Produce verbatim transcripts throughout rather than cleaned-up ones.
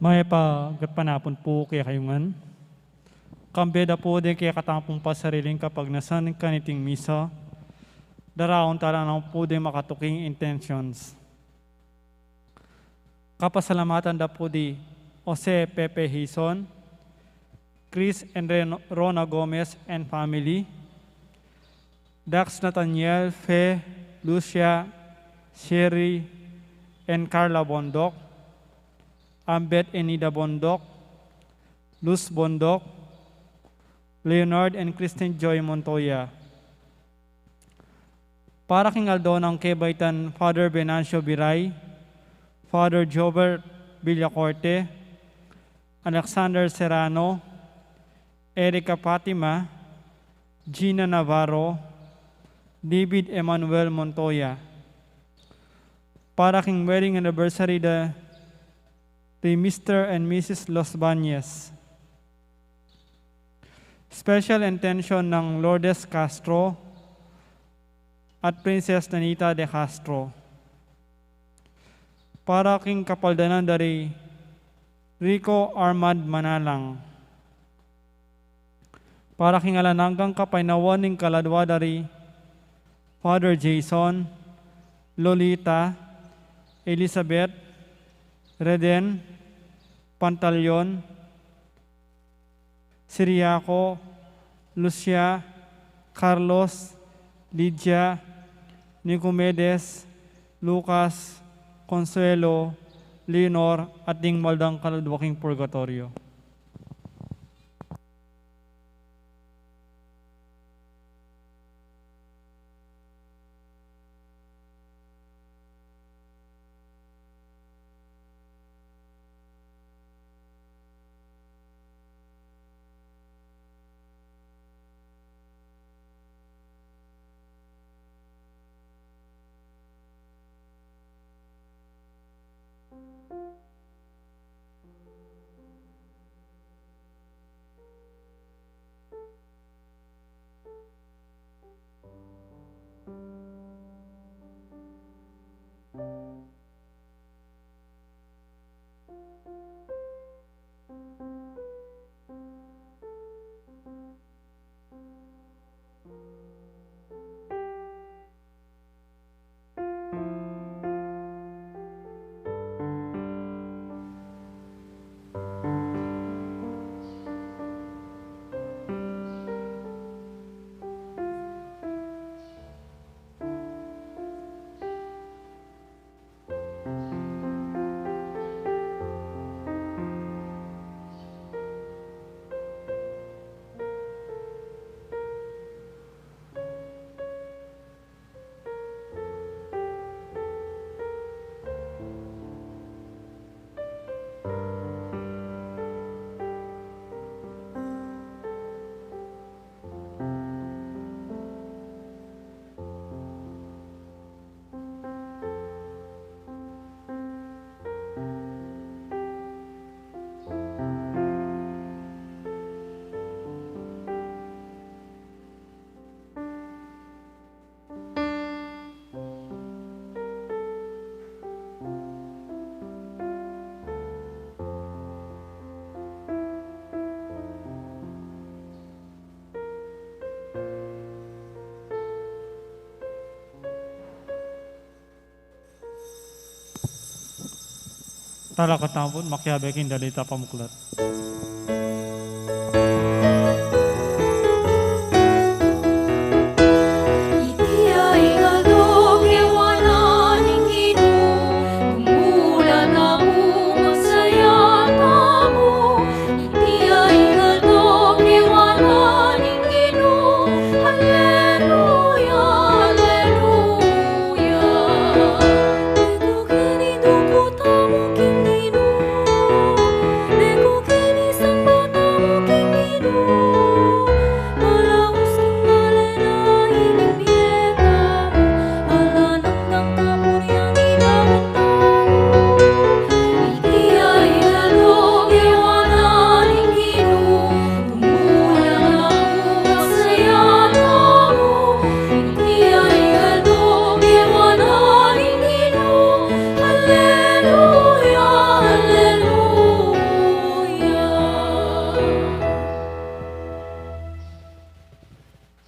Mayap a gatpanapun pu kekayu ngan. Kambe da pu ding kekatamu pung pasariling kapagnasan kaniting misa, daraun tala na pu ding makatuking intentions. Kapasalamatan da pu di Jose Pepe Hizon, Chris and Ren-, Rona Gomez and family, Dax Nathaniel, Fe, Lucia, Sherry, and Carla Bondoc, Ambet Enida Bondoc, Luz Bondoc, Leonard and Christine Joy Montoya. Para king aldo nang kebaitan Father Venancio Biray, Father Jobert Villacorte, Alexander Serrano, Erica Fatima, Gina Navarro, David Emmanuel Montoya. Para king wedding anniversary da di Mister and Missus Los Bañez. Special intention nang Lourdes Castro at Princess Nanita de Castro. Para king kapaldanan da ri Rico Armand Manalang. Para king alang anggang kapaynawan ning kaladua da ri Father Jason, Lolita, Elizabeth, Reden, Pantaleon, Siriaco, Lucia, Carlos, Lydia, Nicomedes, Lucas, Consuelo, Leonor, at ding maldang kaladua king purgatoryo. Talakad tamu pun makiabe king dalit a pamuklat.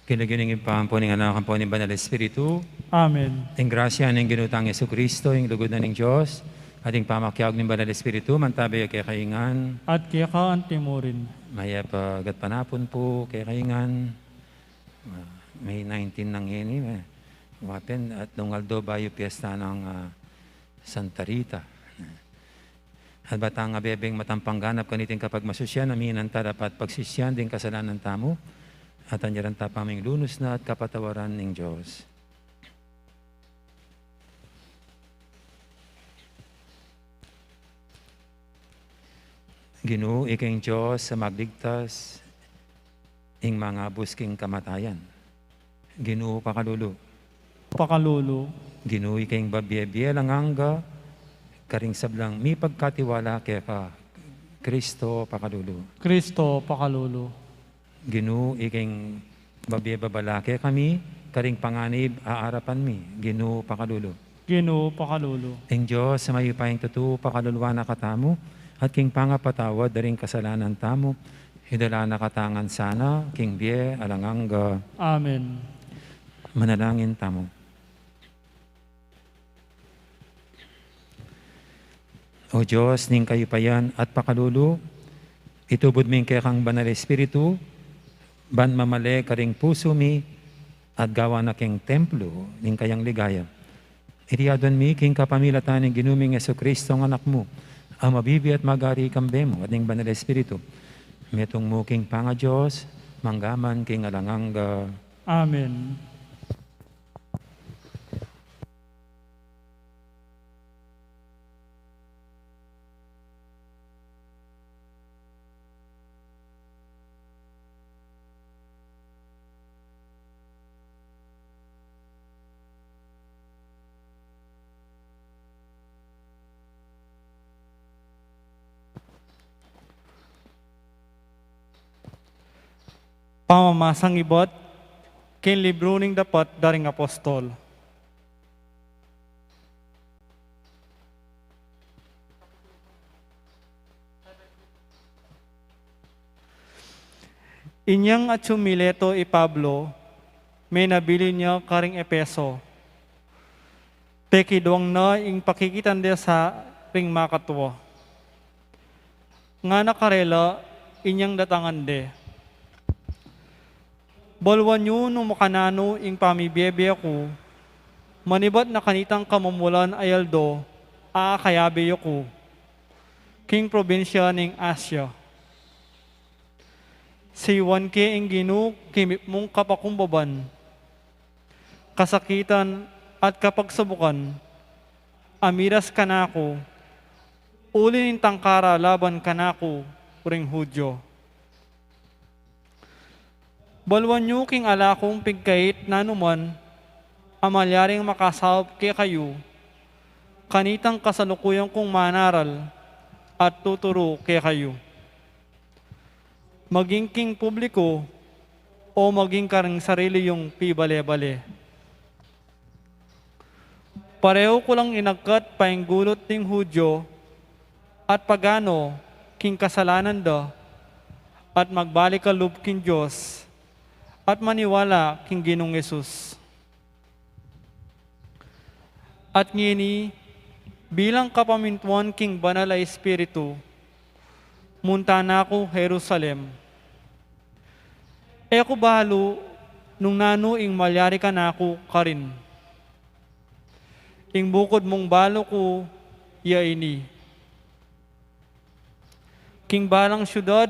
King lagyu ning Ibpa, ampo ning Anak, ampo ning Banal Espiritu. Amen. Ing grasya ning Ginu tang Jesucristo, ing lugud na ning Dios, at ing pamakiabe ning Banal Espiritu, mantabe ya kekayu ngan. At keka antimurin. Mayap a gatpanapun pu kekayu ngan. Ah, May nineteen na ngeni, eh. Wa pin, atlung aldo bayu piyesta nang, ah, Santa Rita. At ba tang abebeng matampang ganap kaniting kapagmasusyan, aminan ta dapat pagsisian ding kasalanan tamu, at anyaran ta paming lunus na at kapatawaran ning Dios. Ginu, ika ing Dios a magligtas ing mangabus king kamatayan. Ginu, pakalulu. Pakalulu. Ginu, ika ing babie-bie alang angga karing sablang mipagkatiwala keka. Kristo, pakalulu. Kristo, pakalulu. Ginu, ika ing babie babala kekami karing panganib a arapan mi. Ginu, pakalulu. Ginu, pakalulu. Ing Dios a mayupayang tutu pakaluluan na katamu, at king pangapatawad da ring kasalanan tamu, idala na katamu ngan sana king bie alang angga. Amen. Manalangin tamu. O Dios ning kayupayan at pakalulu, itubud mu ing kekang Banal Espiritu ban mamale karing pusu mi at gawan na king templo ning kayang ligaya. Iti aduan mi king kapamilatan ning Ginu ming Jesucristo, ing Anak mu, a mabibie at magari kambe mu at ning Banal Espiritu, metung mu king pangaDios, mangga man king alang angga. Amen. Pamamasang ibat king libru ning Dapat da ring Apostol. Inyang atsu Mileto i Pablo, menabilin ya karing Efeso. Pekiduang na ing pakikitan de sa ring makatua. Ngana karela inyang datangan de, "Baluan yu nung makananu ing pamibie-bie ku, manibat na kanitang kamumulan a aldo a akayabe yu ku king probinsya ning Asia." Siwan ke ing Ginu king mipnung kapakumbaban, kasakitan at kapagsubukan a miras kanaku, uli ning tangkara laban kanaku ring Judio. Baluan yu king ala kung pigkait nanu man a malyaring makasaup kekayu kanitang kasalukuyan kung manaral at tuturu kekayu, maging king publiku o maging karing sarili yung pibale-bale. Pareho ku lang inagkat painggulut ding Judio at pagano king kasalanan da at magbalik a lub king Dios at maniwala king Ginung Jesus. At ngeni, bilang kapamintuan king Banal a Espiritu, munta na ku Jerusalem. E ku balu nung nanu ing malyari kanaku karin. Ing bukud mung balu ku ya ini: king balang syudad,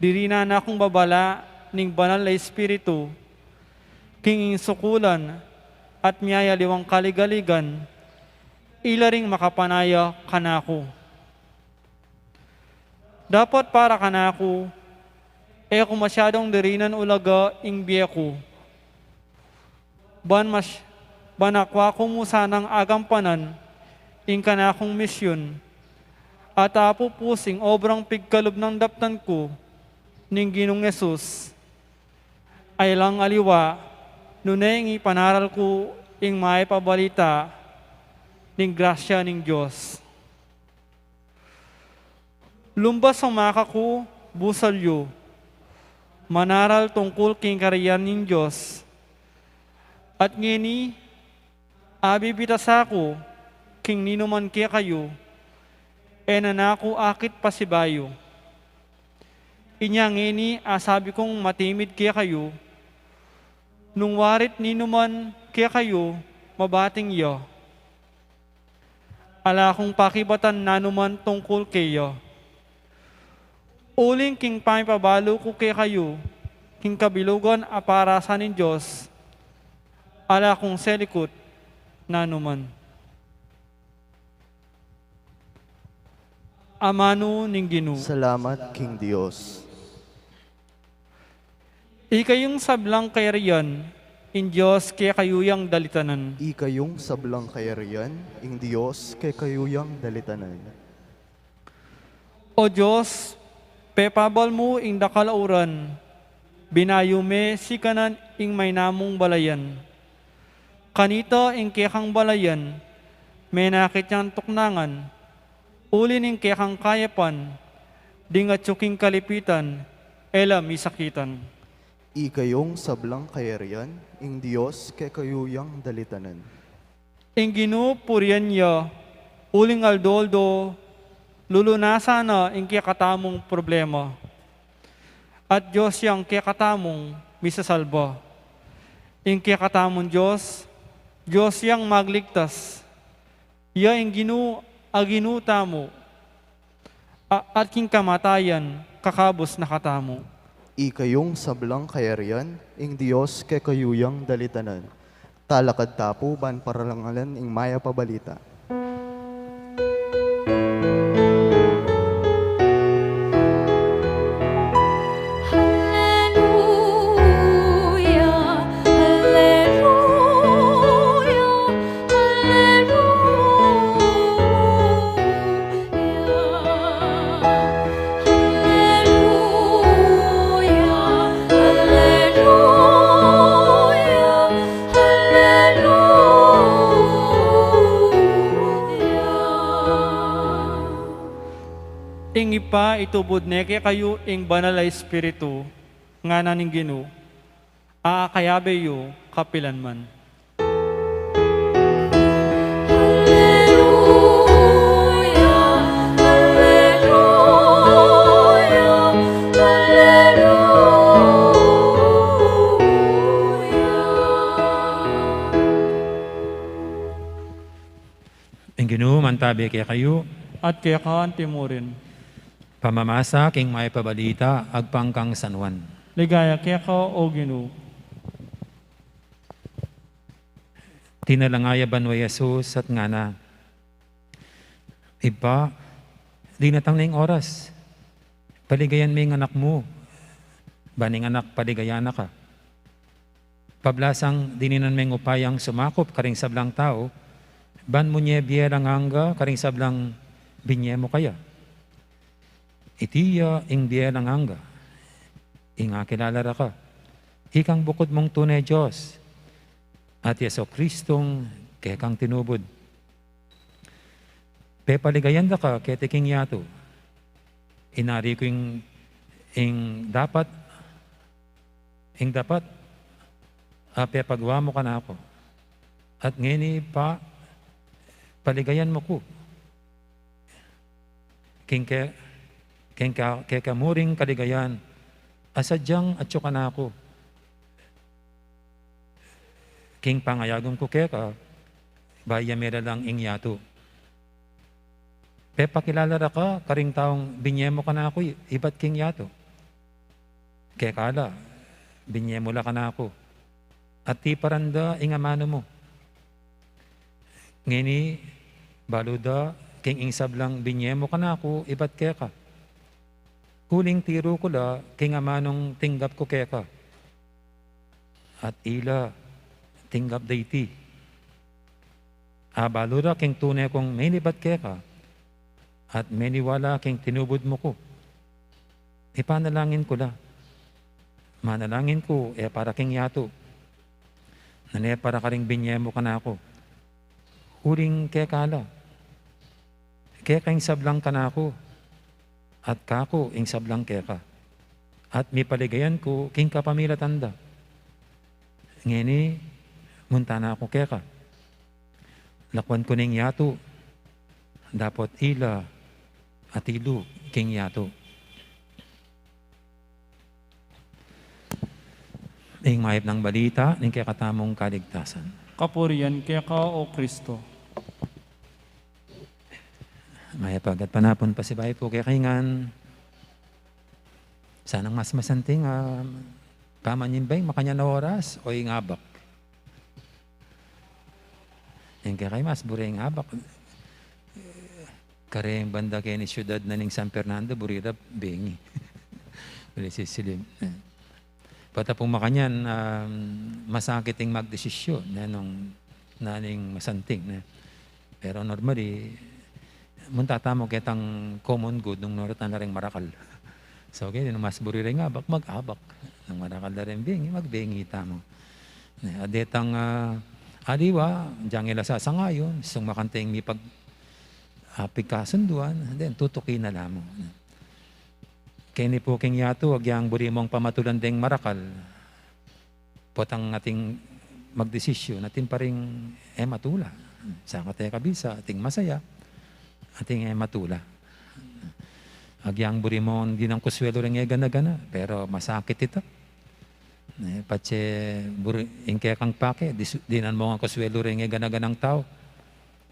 dirinan na kung babala ning Banal a Espiritu, king ing sukulan at miyayaliwang kaligaligan, ila ring makapanaya kanaku. Dapat para kanaku, e ku masyadung dirinan ulaga ing bie ku. Ban mas-, ban akwa ku mu sanang agampanan ing kanakung misyun, at apupus ing obrang pigkalub nang daptan ku ning Ginung Jesus, ay lang aliwa, nune ing ipanaral ku ing mayap a balita ning grasya ning Dios. Lumba sa makaku, busal yu. manaral tungkul king Kayarian ning Dios. At ngeni, abibitasan ku king ninuman kekayu, e na naku akit pasibayu. Inya ngeni, asabi kung matimid kekayu, nung wari't ninuman kekayu, mabating ya. Ala kung pakibatan nanuman tungkul keya. Uling king pamipabalu ku kekayu, king kabilugan a parasan ning Dios, ala kung selikut nanuman. Amanu ning Ginu. Salamat king Dios. Ikayung sablang kayarian, ing Dios kekayu yang dalitanan. Ikayung sablang kayarian, ing Dios kekayu yang dalitanan. O Dios, pepabal mu ing dakal a uran, binayu me sikanan ing mainamu mung balayan. Kanita ing kekang balayan, menakit yang tuknangan, uli ning kekang kayapan, ding atyu king kalipitan, e la misakitan. Ikayung sablang kayarian, ing Dios kekayu yang dalitanan. Ing Ginu purian ya, uling aldo-aldo, lulunasan na ing kekatamung problema. At Dios yang kekatamung misasalba. Ing kekatamung Dios, Dios yang magligtas. Ya ing Ginu a Ginu tamu, a-, at king kamatayan, kakabus na katamu. Ikayung sablang kayarian, ing Dios kekayu yang dalitanan. Talakad ta pu ban paralangalan ing mayap a balita. Haleluya, haleluya, haleluya. Haleluya, haleluya, haleluya. Ing Ibpa itubud ne kekayu ing Banal a Espiritu, ngana ning Ginu, akayabe yu kapilan man. Haleluya, haleluya, haleluya. Ing Ginu mantabi kekayu. At keka anti mu rin. Pamamasa king mayap a balita agpang kang San Juan. Ligaya keka, O Ginu. Tinalangaya banua i Jesus at ngana, Ibpa, dinatang na ing oras. Paligayan me ing anak mu, ban ing anak paligayan na ka. Pablasang dininan meng upayang sumakup karing sablang tau, ban munye bie alang angga karing sablang binye mu kaya. Iti ya ing bie alang angga, ing akilala da ka, ikang bukud mung tune Dios, at i Jesucristong kekang tinubud. Pepaligayan da ka keti king yatu. Inari ku ing, ing dapat, ing dapat a pepagwa mu kanaku. At ngeni, Ibpa, paligayan mu ku. King ke-, king ke-, keka mu ring kaligayan a sadyang atyu kanaku. King pangayagum ku keka, bayu ya melalang ing yatu. Pepakilala da ka karing taung binye mu kanaku i-, ibat king yatu. Keka la, binye mu la kanaku. At tiparan da ing amanu mu. Ngeni, balu da king ing sablang binye mu kanaku ibat keka. Uling tiru ku la king amanung tinggap ku keka. At ila tinggap da iti. Abalu da king tune kung menibat keka, at meniwala king tinubud mu ku. Ipanalangin ku la. Manalangin ku, e para king yatu, nune para karing binye mu kanaku. Uling keka la. Keka ing sablang kanaku, at kaku ing sablang keka. at mipaligayan ku king kapamilatan da. Ngeni, munta na ku keka. Lakwan ku ning yatu, dapot ila atilu king yatu. Ing mayap nang balita ning kekatamung kaligtasan. Kapurian keka, O Kristo. Mayap a gatpanapun pasibayu pu kekayu ngan. Sanang mas masanting a pamanyimba ing makanyan a oras o ing abak. Ing kekayu mas buri ing abak. Kareng banda keni syudad na ning San Fernando, buri ra bengi. Buri sisilim. Pota pung makanyan, um, masakit ing magdesisyon, ne, nung naning masanting, ne. Pero normally, munta tamu ketang common good nung nurat na la ring marakal. So, kaya nung mas buri ring abak, mag-abak. Nung marakal la ring bengi, magbengi tamu. Ne, at detang, ah, aliwa, dyang ila sasangayon, sung makanting mipag-, ah, pigkasunduan, then tutuki na la mu. Keni pu king yatu, agyang buri mung pamatulan deng marakal. Potang ating magdesisyon, atin pa ring e matula. Saka te kabisa, ating masaya, ating e matula. Agyang buri mung dinan kuswelu ring e gana-gana, pero masakit ita. Ne, patse buri, ing kekang pake, disu-, dinan mu ngan kuswelu ring e gana-ganang tau.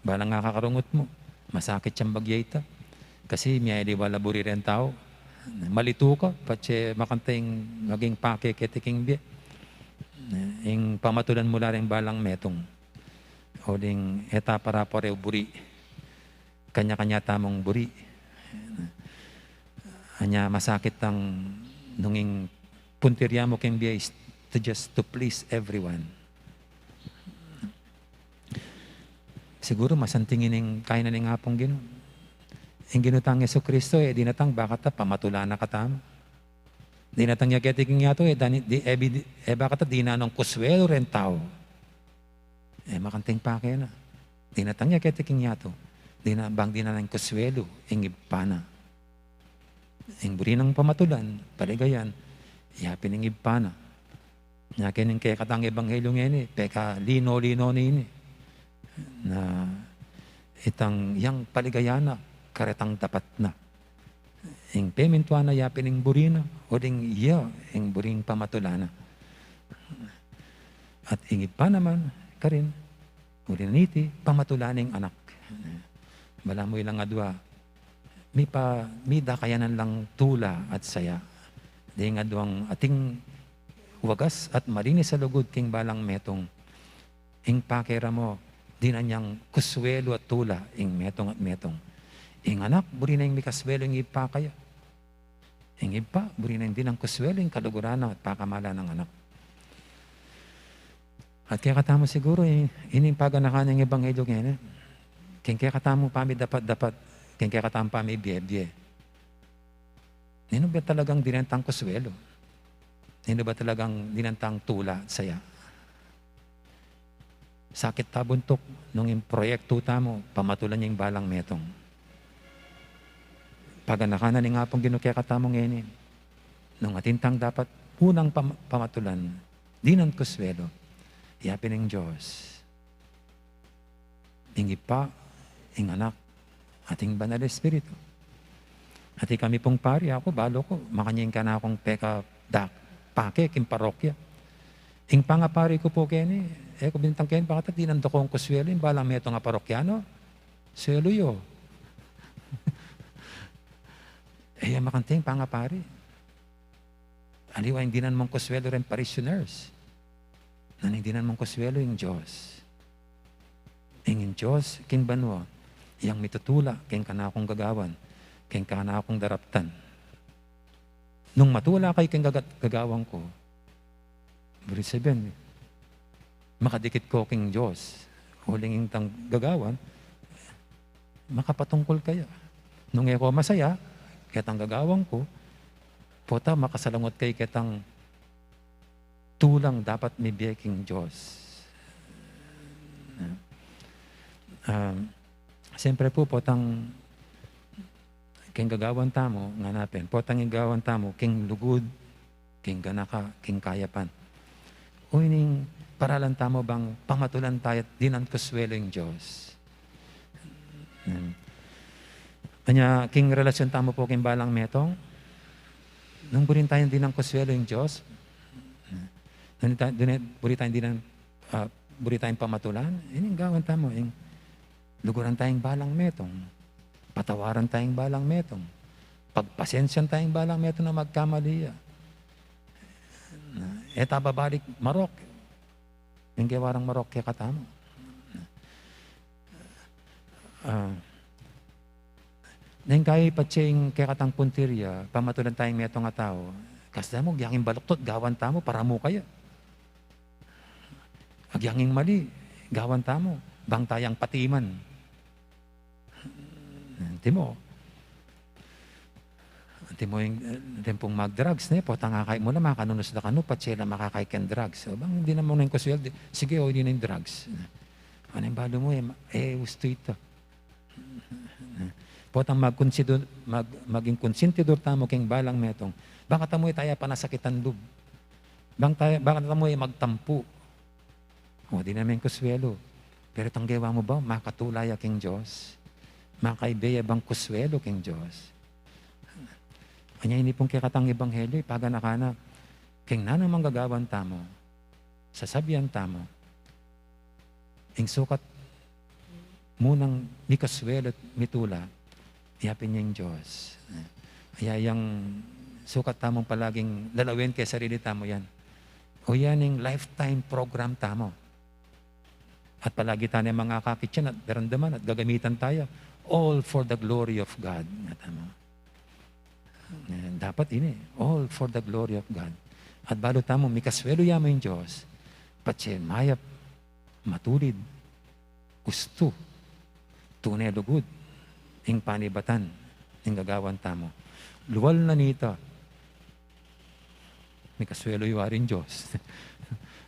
Balang akakarungut mu, masakit yang bagya ita. Kasi miyaliwa la buri reng tau. Malitu ka, patse makanting maging pake keti king bie. Ing pamatulan mu la ring balang metung. O ding e ta para-parehu buri. Kanya-kanya tamung buri. Anya masakit ang nung ing puntirya mu king bie is to just to please everyone. Siguru masanting ining kainan ning Apung Ginu. Ing Ginu tang Jesucristo, e dinatang ba kata pamatulan na katamu. Dinatang ya keti king yatu, e dani, di, e bi-, e ba kata dinan nung kuswelu reng tau. E makanting pake na. Dinatang ya keti king yatu. Dina, bang dinan nang kuswelu ing Ibpa na. Ing buri nang pamatulan, paligayan, yapin ing Ibpa na. Nya keni ing kekatang ebanghelyu ngeni, peka lino-lino nini. Na itang yang paligayan na, karetang dapat na. Ing pemintuan na yapin ing buri na, o ding ya, ing buring pamatulan na. At ing Ibpa naman, karin, uli na niti, pamatulan ing Anak. Balamu ilang adua, mipa-, midakayanan lang tula at saya. Ding aduang ating wagas at malinis a lugud king balang metung. Ing pake ra mu, dinan yang kuswelu at tula, ing metung at metung. Ing Anak, buri na ing mikaswelu ing Ibpa kaya. Ing Ibpa, buri na ing dinan kuswelu ing kaluguran na at pakamalan nang Anak. At kekatamu siguru, i-, ining paganakan ning ebanghelyu ngeni, king kekatamu pamidapat-dapat, king kekatamu pamibie-bie. Ninu ba talagang dinan tang kuswelu? Ninu ba talagang dinan tang tula at saya? Sakit ta buntuk nung ing proyektu tamu, pamatulan ya ing balang metung. Paganakan na ning Apung Ginu kekatamu ngeni, nung atin tang dapat unang pam-, pamatulan, dinan kuswelu, yapin ing Dios. Ing Ibpa, ing Anak, at ing Banal Espiritu. At ikami pung pari, aku, balu ku, makanyan ing kanakung peka dak-, pake king parokya. Ing pangapari ku pu keni, e ku bintang keni, bakit dinan da kung kuswelu ing balang metung a parokyanu? Swelu yu. E ya makanting pangapari. Aliwa ing dinan mung kuswelu reng parishioners. Nanu ing dinan mung kuswelu? Ing Dios. Ing Dios king banua, yang mitutula king kanakung gagawan, king kanakung daraptan. Nung matula kayu king gagat-, gagawan ku, buri sabian, makadikit ku king Dios. Uling itang gagawan, makapatungkul kaya. Nung e ku masaya ketang gagawan ku, pota makasalungut kayu ketang tulang dapat mibie king Dios. Um, siyempre pu, potang king gagawan tamu, ngana pin, potang ing gagawan tamu king lugud, king ganaka, king kayapan. O ining paralan tamu bang pamatulan taya at dinan kuswelu ing Dios. Hmm. Anya, king relasyon tamu pu king balang metung, nung buri tayang dinan kuswelu ing Dios, nung ta-, dune-, buri tayang dinan, ah, buri tayang pamatulan, ining gawan tamu, ing luguran tayang balang metung, patawaran tayang balang metung, pagpasensyan tayang balang metung na magkamali ya. E ta babalik marok, ing gewa rang marok kekatamu. Ah, neng kayi patse ing kekatang puntirya, pamatulan tayang metung a tau, kasda mu, agyang ing baluktot, gawan tamu, para mu kaya. Agyang ing mali, gawan tamu, bang tayang patiman. Antimo. Antimo ing, eh, timpung mag-drugs, ne? Potang akay mu la, makanunus la kanu, patse la makakay keng drugs. O bang, dinan mu na ing kuswelu, di, sige, o, ini na ing drugs. Ano ing balu mu, e, e, ustu ita. Potang magkonsidu-, mag-, maging konsentidor tamu king balang metung. Bang katamu e taya panasakitan lub. Bang taya, bang katamu e magtampu. O, dinan me ing kuswelu. Pero itang gewa mu ba, makatula ya king Dios? Makaibe ya bang kuswelu king Dios? Anya ini pung kekatang ebanghelyo, ipaganaka na, king nanung manggagawan tamu, sasabian tamu, ing sukat mu nang mikaswelu at mitula, yapin ya ing Dios. Aya yang sukat tamung palaging lalawen keng sarili tamu yan. O yan ing lifetime program tamu. At palagi tane mangakakit yan at daramdaman at gagamitan taya. All for the glory of God. Nga tamu. Eh, dapat ini, all for the glory of God. At balu tamu, mikaswelu ya mu ing Dios, patse mayap, matulid, ustu, tune lugud, ing panibatan, ing gagawan tamu. Lual na nita, mikaswelu ya wari ing Dios.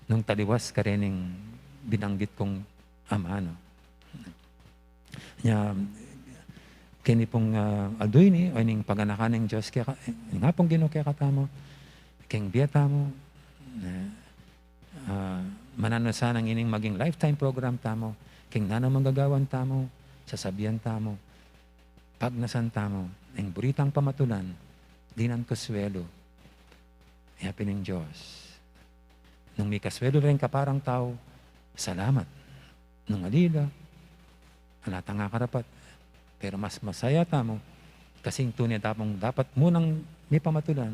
Nung taliwas karening binanggit kung amanu. Nya, keni pung, ah, aldo ini, o ining paganakan ning Dios keka, ning Apung Ginu kekatamu, keng bie tamu, eh, ah, mananu sana nang ining maging lifetime program tamu, keng nanung manggagawan tamu, sasabian tamu, pagnasan tamu, ing buri tang pamatulan, dinan kuswelu, yapin ning Dios. Nung mikaswelu reng kaparang tau, salamat. Nung ali la, ala tang akarapat. Pero mas masaya tamu, kasi ing tune tamung dapat mu nang mipamatulan,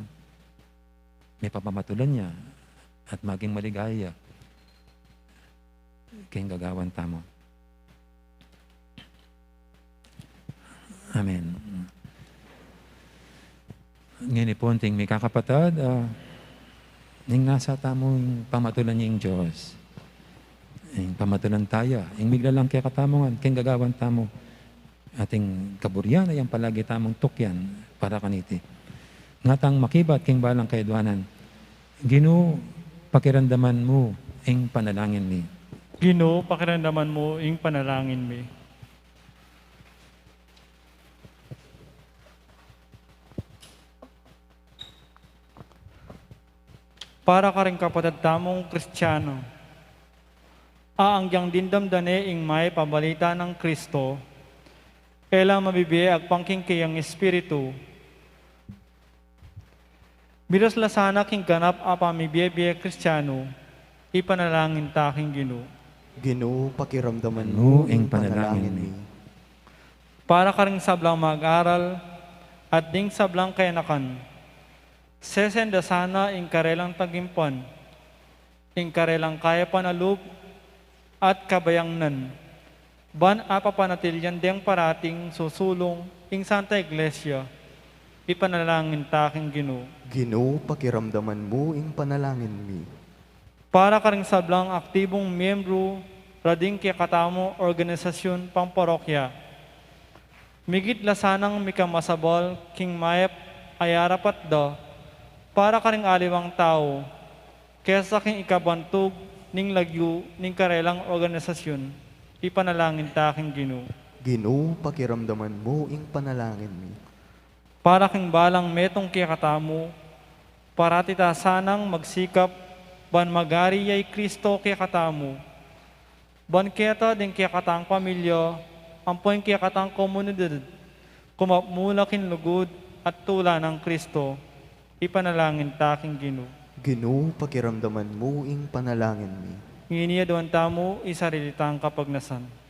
mipapamatulan ya, at maging maligaya keng gagawan tamu. Amen. Ngeni pu, anting mikakapatad, ah, ning nasa tamu ing pamatulan ning Dios. Ing pamatulan taya, ing miglalang kekatamu ngan, keng gagawan tamu, ating kaburian a yang palagi tamung tukyan para kaniti. Ngatang makibat keng balang kayadwanan, Ginu, pakiramdaman mu ing panalangin mi. Ginu, pakiramdaman mu ing panalangin mi. Para karing kapatad tamung Kristiano, a anggiyang dimdam da ne ing mayap a balita nang Kristo, e la mabibie agpang king kayang espiritu. Miras la sana king ganap a pamibie-bie Kristiano, ipanalangin ta king Ginu. Ginu, pakiramdaman mu ing panalangin mi. Para karing sablang mag-aral at ding sablang kayanakan, sesen da sana ing karelang tagimpan, ing karelang kayapan a lub at kabayangnan, ban apapanatilyan deng parating susulung ing Santa Iglesia, ipanalangin ta king Ginu. Ginu, pakiramdaman mu ing panalangin mi. Para karing sablang aktibung miyembru rading kekatamung organisasyun pamparokya, migit la sanang mikamasabal king mayap a yarapat da para karing aliwang tau, kesa king ikabantug ning lagyu ning karelang organisasyun, ipanalangin ta king Ginu. Ginu, pakiramdaman mu ing panalangin mi. Para king balang metung kekatamu, Parati ta sanang magsikap ban magari ya i Kristo kekatamu, ban keta ding kekatang pamilya ampo ing kekatang komunidad kumapmula king lugud at tula nang Kristo. Ipanalangin ta king Ginu. Ginu, pakiramdaman mu ing panalangin mi. Ngeni aduan tamu i sarili tang kapagnasan.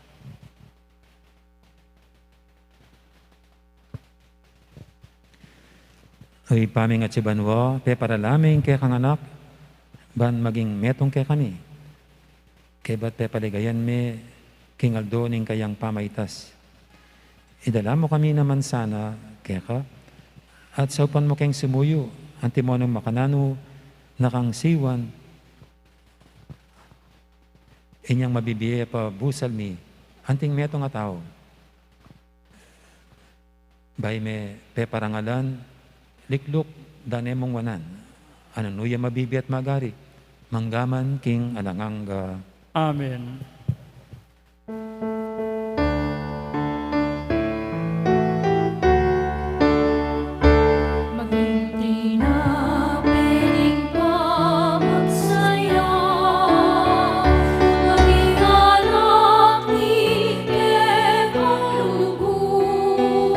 O Ibpa ming atsu ka banua, peparala me ing kekang Anak ban maging metung kekami, kaybat pepaligayan me king aldo ning kayang pamaitas. Idala mu kami naman sana keka, at saupan mu keng sumuyu, antimo nung makananu na kang siwan, inyang mabibie pa busal mi, anting metung a tau. Bayu me peparangalan, likluk, dane mung wanan, a nung nu ya mabibie at magari, mangga man king alang angga. Amen. Maging tinape ning pamagsaya, maging alak ning kekang lugud,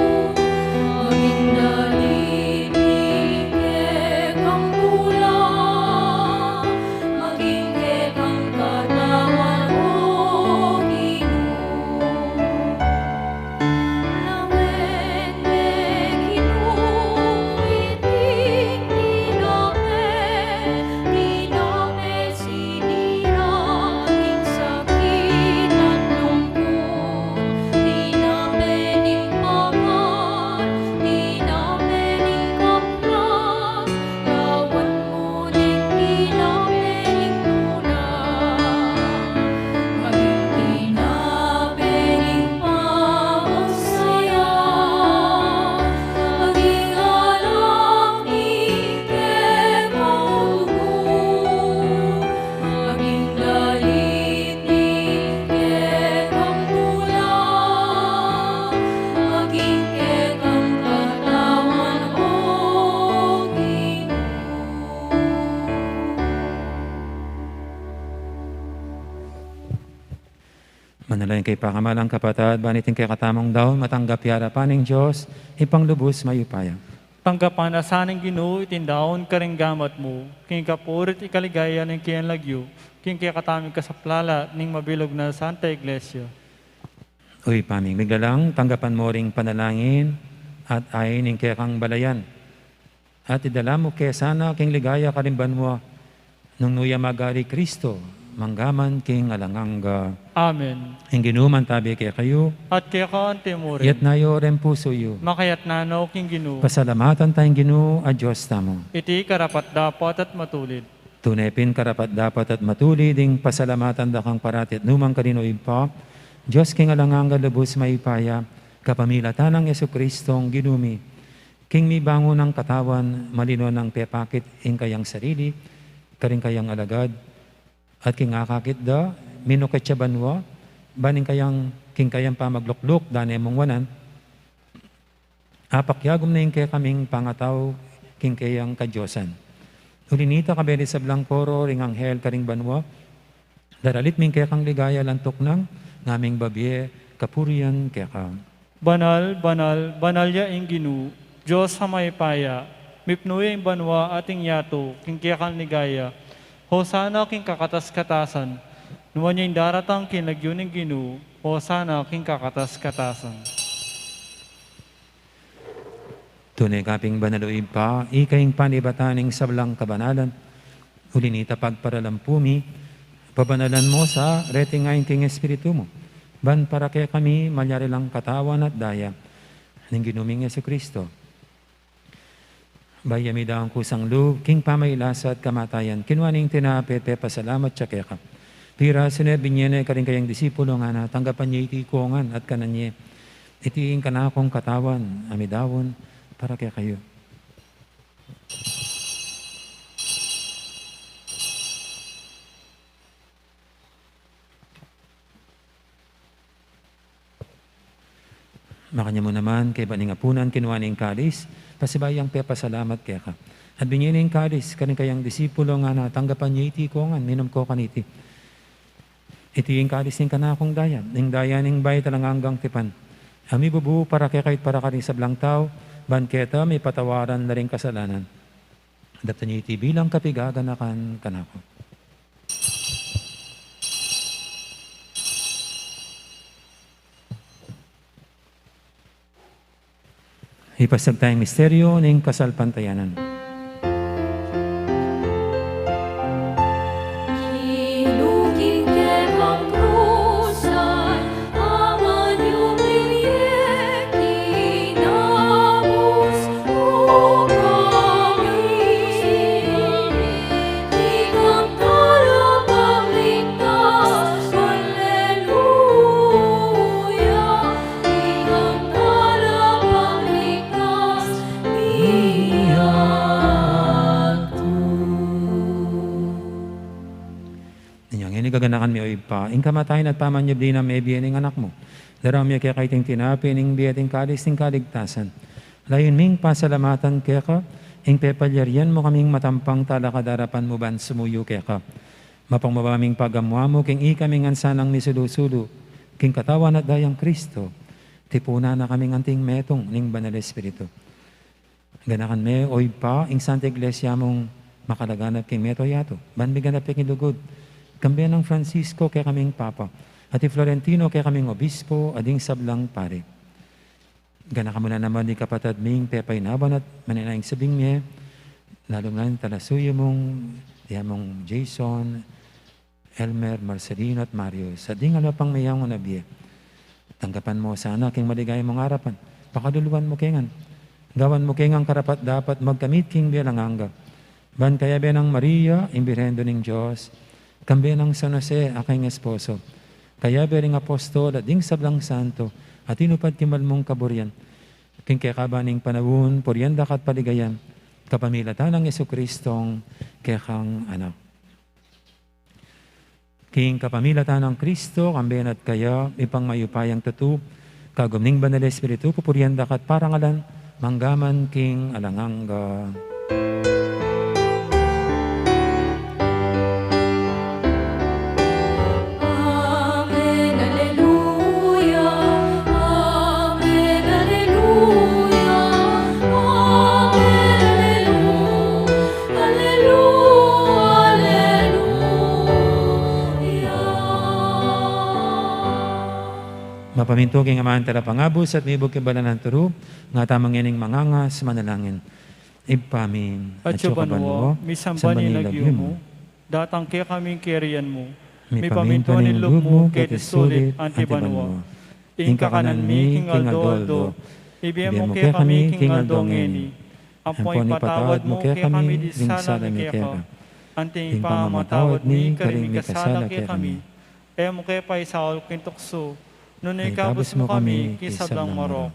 maging dalit ning kekang tula, maging kekang katawan, o Ginu. Manalangin kayu pakamalan kung kapatad, ban iting kekatamung daun matanggap ya arapan ning Dios, Ibpang lubus mayupaya. Tanggapan na sa ning Ginu iting daun karing gamat mu, king kapurian at kaligayan ning keyang lagyu, king kekatamung kasaplalan ning mabilug nang Santa Iglesia. O Ibpa ming miglalang, tanggapan mu ring panalangin at ain ning kekang balayan. At idala mu ke sana king ligaya karing banua, nung nu ya magari i Kristo, mangga man king alang angga. Amen. Ing Ginu mantabi kekayu. At keka antimurin. Iyatas yu reng pusu yu. Makayatas no king Ginu. Pasalamatan taya ing Ginu a Dios tamu. Iti karapat-dapat at matulid. Tune pin karapat-dapat at matulid ing pasalamatan da kang parati at nu man karin, O Ibpa, Dios king alang angga, lubus mayupaya, kapamilatan nang Jesucristong Ginu mi. King mibangun a katawan, malino nang pepakit ing kayang sarili karing kayang alagad, at king akakit da, minukit ya banua, ban ing kayang, king kayang pamaglukluk, dane mung wanan, apakyagum na ing kekaming pangatau king kayang kadiosan. Uli nita, kabang sablang koro ring anghel karing banua, daralit mi ing kekang ligaya, lantuk nang ngaming babie kapurian keka. Banal, banal, banal ya ing Ginu, Dios a mayupaya, mipnu ya ing banua at ing yatu king kekang ligaya. Hosana king kakatas-katasan. Nuan ya ing daratang king lagyu ning Ginu, hosana king kakatas-katasan. Tune ka pin banal, O Ibpa, ika ing panibatan ning sablang kabanalan. Uli nita, pagparalampu mi, pabanalan mu sa reting ain king Espiritu mu, ban para kekami malyari lang katawan at daya ning Ginu ming Jesucristo. Bayu ya midaun kusang lub king pamailasa at kamatayan, kinua ne ing tinape, pepasalamat ya keka, pirasu ne, binie ne karing kayang disipulo, ngana, tanggapan ye iti kongan at kanan ye. Iti ing kanakung katawan a midaun para kekayu. Makanyan mu naman, kaybat ning apunan, kinua ne ing kalis, pasibayu yang pepasalamat keka, At binie ne ing kalis karing kayang disipulo, ngana, tanggapan ye iti kongan, minum ko kaniti. Iti ing kalis ning kanakung daya, ing daya ning bayu at alang anggang tipan, a mibubu para kekayu at para karing sablang tau, ban keta mipatawaran la ring kasalanan. Daptan ye iti bilang kapigaganakan kanaku. Ipasiag taya ing misteryu ning kasalpantayanan. Inya ngeni gaganakan mi, O Ibpa, ing kamatayan at pamanyubli nang mebie ning Anak mu. Daraun mi keka iting tinape ning bie at ing kalis ning kaligtasan. Layun ming pasalamatan keka ing pepalyarian mu kaming matampang talakad king arapan mu ban sumuyu keka. Mapagmababa ming pagamu-amu king ikaming ansanang misulu-sulu king katawan at dayang Kristo, tipunan na kaming anting metung ning Banal Espiritu. Ganakan me, O Ibpa, ing Santa Iglesia mung makalaganap king mabilug a yatu, ban miganap ya king lugud, kambe nang Francisco kekaming Papa, at i Florentino kekaming Obispo, at ding sablang pari. Ganakan mu la naman ding kapatad ming pepainawan at manenaya king sabing mie, lalu na ing talasuyu mung, ya mung Jason, Elmer, Marcelino, at Marius, at ding aliwa pang meyaun a bie. Tanggapan mu sana king maligaya mung arapan, pakaluluan mu ke ngan. Gawan mu ke ngan karapat-dapat magkamit king bie alang angga. Ban kayabe nang Maria, ing Birhen Indu ning Dios, kambe nang San Jose, a kayang esposo, kayabe ring apostol at ding sablang santo a tinupad king mal mung kaburian, king kekaban ning panaun, purian da ka at paligayan, kapamilatan nang Jesucristong kekang Anak. King kapamilatan nang Kristo, kambe na at kaya, Ibpang mayupayang tutu, kagum ning Banal Espiritu, pupurian da ka at parangalan, mangga man king alang angga. Amen, aleluya. Amen, aleluya. Amen, aleluya. Aleluya, aleluya. Mapamintu king Aman Talapangabus at mibug king Banal a Turu, nga tamu ngening mangangas manalangin. Ibpa mi, atsu ka banua, misamban ya ing lagyu mu, datang kekami ing kayarian mu, mipamintuan ing lub mu keti sulip anti banua. Ing kakanan mi king aldo-aldo, ibie mu kekami king aldo ngeni. Ampon ipatawad mu kekami ding sala mi keka, anti ing pamamatawad mi karing mikasala kekami. E mu ke paisaul king tuksu, nune ikabus mu kami king sablang marok.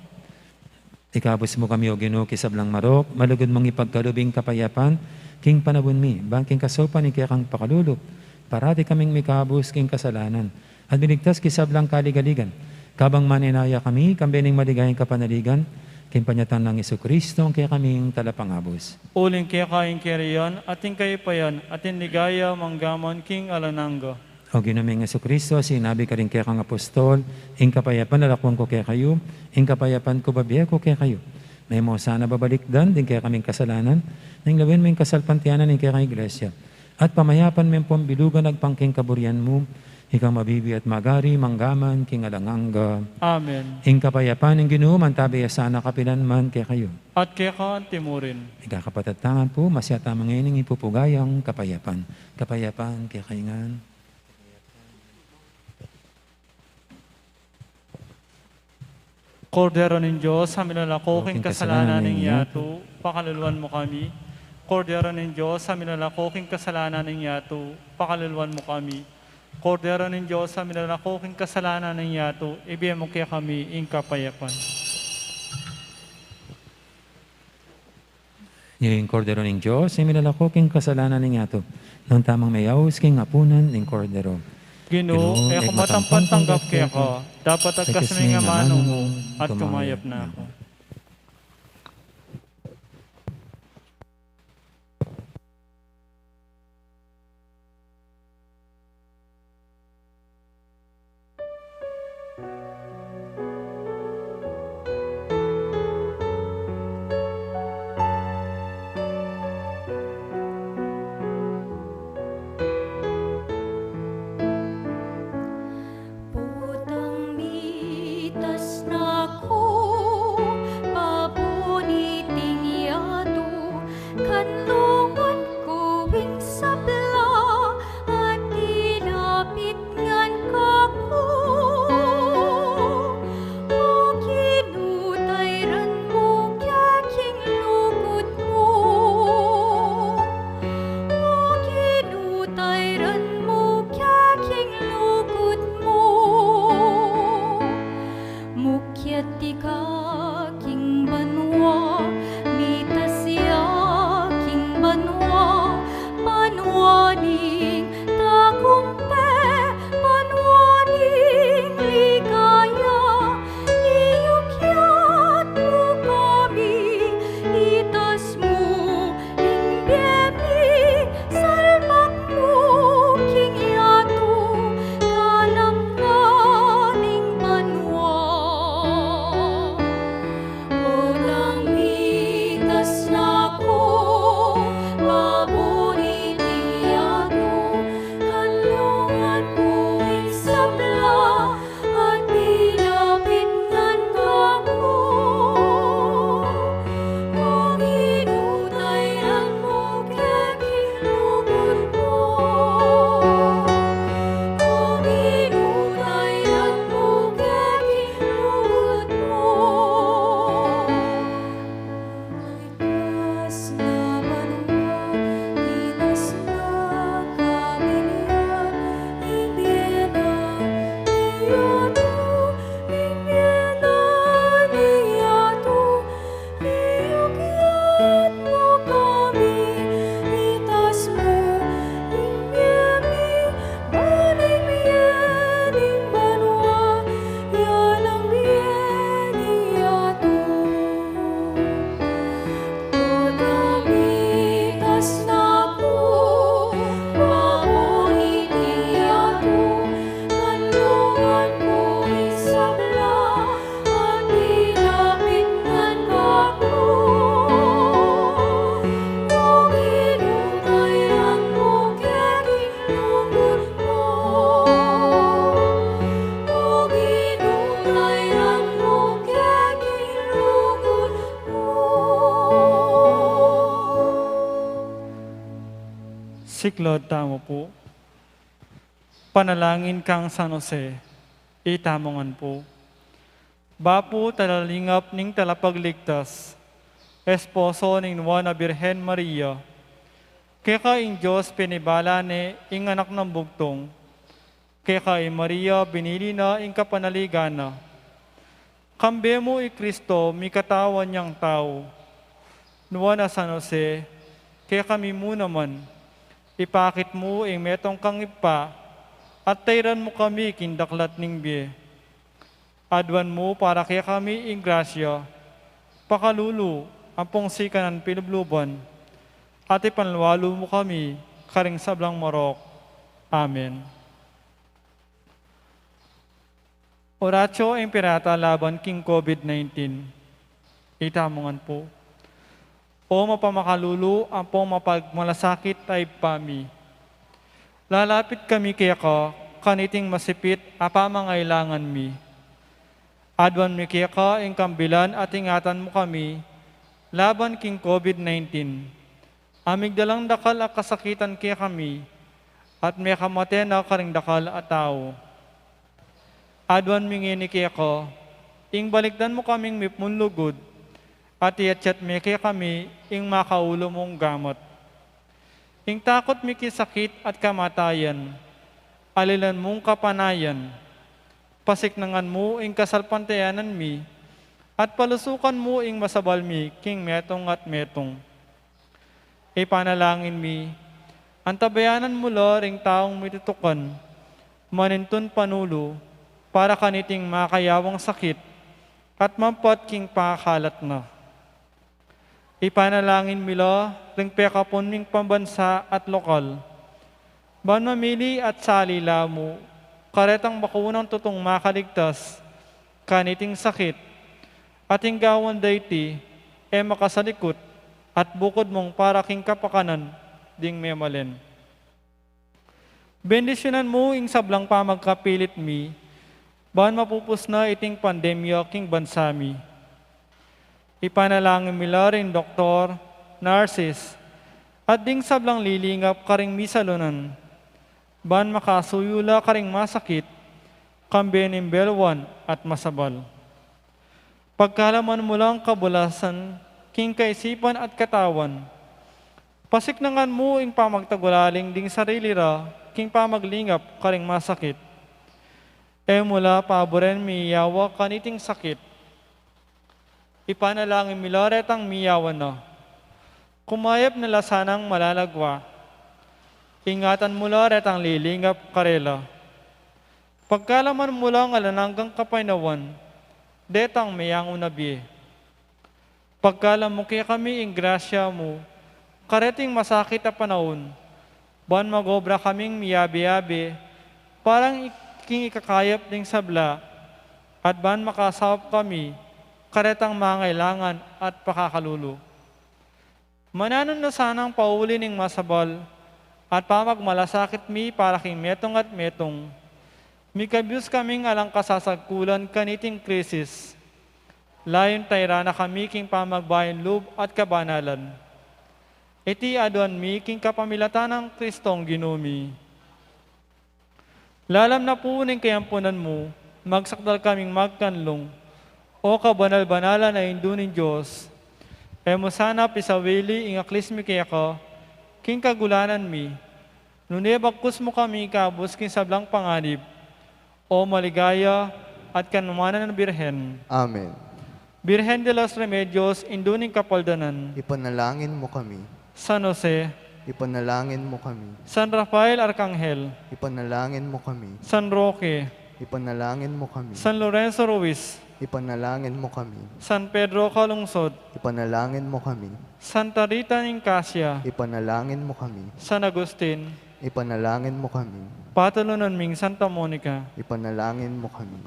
Ikabus mu kami, O Ginu, king sablang marok, malugud mung ipagkalub ing kapayapan king panaun mi, ban king kasaupan ning kekang pakalulu, parati kaming mikabus king kasalanan at miligtas king sablang kaligaligan, kabang manenaya kami kambe ning maligayang kapanaligan king panyatang nang Jesucristo, a kekaming Talapangabus. Uling keka ing kayarian, at ing kayapan, at ing ligaya, mangga man king alang angga. O Ginu ming Jesucristo, sinabi mu karing kekang apostol, ing kapayapan lalakwan ku kekayu, ing kapayapan ku bibie ku kekayu. E mu sana babalikdan ding kekaming kasalanan, nune lawen mu ing kasalpantayanan ning kekang Iglesia, at pamayapan me ampon bilugan agpang king kaburian mu, ikang mabibie at magari mangga man king alang angga. Amen. Ing kapayapan ning Ginu mantabi ya sana kapilan man kekayu. At keka anti murin. Ika kapatad, tangan pu, masiat tamu ngening ipupugayang kapayapan. Kapayapan kekayu ngan. Kordero ning Dios, a milalako king kasalanan ning yatu, pakaluluan mu kami. Kordero ning Dios, a milalako king kasalanan ning yatu, pakaluluan mu kami. Kordero ning Dios, a milalako king kasalanan ning yatu, ibie mu kekami ing kapayapan. Ini ing Kordero ning Dios, a milalako king kasalanan ning yatu. Nuan tamung meyaus king apunan ning Kordero. Ginu, e ku matampang tanggap keka, dapot agkas me ing amanu mu, at kumayap na ku. Siklaud tamu pu. Panalangin kang San Jose, itamu ngan pu. Bapu, talalingap ning Talapagligtas, esposo ning Nuan a Birhen Maria, keka ing Dios pinibala ne ing Anak nang Bugtung, keka i Maria binili na ing kapanaligan na. Kambe mu i Kristo mikatawan yang tau. Nuan a San Jose, kekami mu naman, ipakit mu ing metung kang Ibpa, at tairan mu kami king daklat ning bie. Aduan mu para kekami ing grasya, pakalulu ampong sikanan pilubluban, at ipanlualu mu kami karing sablang marok. Amen. Oratio Imperata laban king COVID nineteen. Itamu ngan pu. O mapamakalulu ampong mapagmalasakit a Ibpa mi, lalapit kami keka kaniting masipit a pamangailangan mi. Aduan mi keka ing kambilan at ingatan mu kami laban king COVID nineteen. A migdalang dakal a kasakitan kekami, at mekamate na karing dakal a tau. Aduan mi ngeni keka, ing balikdan mu kaming mipnung lugud, at iatyat me kekami ing makaulu mung gamat. Ing takut mi king sakit at kamatayan, alilan mung kapanayan, pasiknangan mu ing kasalpantayanan mi, at palusukan mu ing masabal mi king metung at metung. Ipanalangin mi, antabayanan mu la ring taung mitutukan, manintun panulu, para kaniting makayawang sakit, at mampat king pakalat na. Ipanalangin mi la ring pekapun ming pambansa at lokal, ban mamili at sali la mu karetang bakunang tutung makaligtas kaniting sakit, at ing gawan da iti e makasalikut at bukud mung para king kapakanan ding memalen. Bendisyunan mu ing sablang pamagkapilit mi, ban mapupus na iting pandemya king bansa mi. Ipanalangin mi la ring doktor, nurses, at ding sablang lilingap karing misalunan, ban makasuyu la karing masakit, kambe ning belwan at masabal. Pagkalaman mu lang kabulasan king kaisipan at katawan, pasiknangan mu ing pamagtagulaling ding sarili ra king pamaglingap karing masakit. E mu la paburen miyawa kaniting sakit. Ipanalangin mi la retang miyawa na, kumayap na la sanang malalagwa. Ingatan mu la retang lilingap karela. Pagkalaman mu lang alang anggang kapaynawan detang meyangu na bie. Pagkalam mu kekami ing grasya mu kareting masakit a panaun, ban mag-obra kaming miyabe-yabe para king ikakayap ding sabla, at ban makasaup kami karetang mangailangan at pakakalulu. Mananu na sanang pauli ning masabal at pamagmalasakit mi para king metung at metung, mikabus kaming alang kasasagkulan kaniting krisis. Layun tairan na kami king pamagbayung lub at kabanalan. Iti aduan mi king kapamilatan nang Kristong Ginu mi. Lalam na pu ning kayampunan mu, magsakdal kaming magkanlung, O kabanal-banalan a Indu ning Dios. E mu sana pisawili ing aklis mi keka king kagulanan mi, nune bagkus mu kami ikabus king sablang panganib, O maligaya at kanumanan a Birhen. Amen. Birhen de los Remedios, Indu ning Kapaldanan. Ipanalangin mu kami. San Jose. Ipanalangin mu kami. San Rafael Arkanghel. Ipanalangin mu kami. San Roque. Ipanalangin mu kami. San Lorenzo Ruiz. Ipanalangin mu kami. San Pedro Calungsod. Ipanalangin mu kami. Santa Rita ning Casia. Ipanalangin mu kami. San Agustin. Ipanalangin mu kami. Patulunan ming Santa Monica. Ipanalangin mu kami.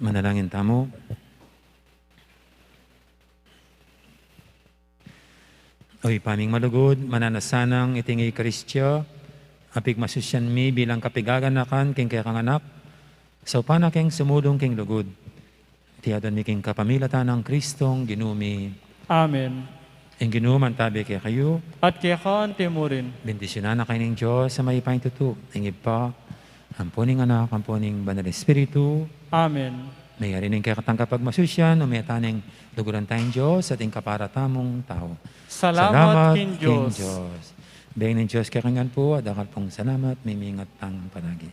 Manalangin tamu. O Ibpa ming malugud, mananu na sanang iting Eukaristia a pigmasusyan mi bilang kapigaganakan king kekang Anak, Saupan na keng sumudung king lugud. Iti adwan mi king kapamilatan nang Kristong Ginu mi. Amen. Ing Ginu mantabi kekayu. At keka mu rin. Bendisyunan na kayu ning Dios a mayupayang tutu, ing Ibpa, ampo ning Anak, ampo ning Banal Espiritu. Amen. Mayari ning kekatang kapagmasusyan, ume tana king luguran tang Dios at ing kapara tamung tau. Salamat king Dios. Beng ning Dios kekayu ngan pu, at dakal pung salamat, mimingat tang palagi.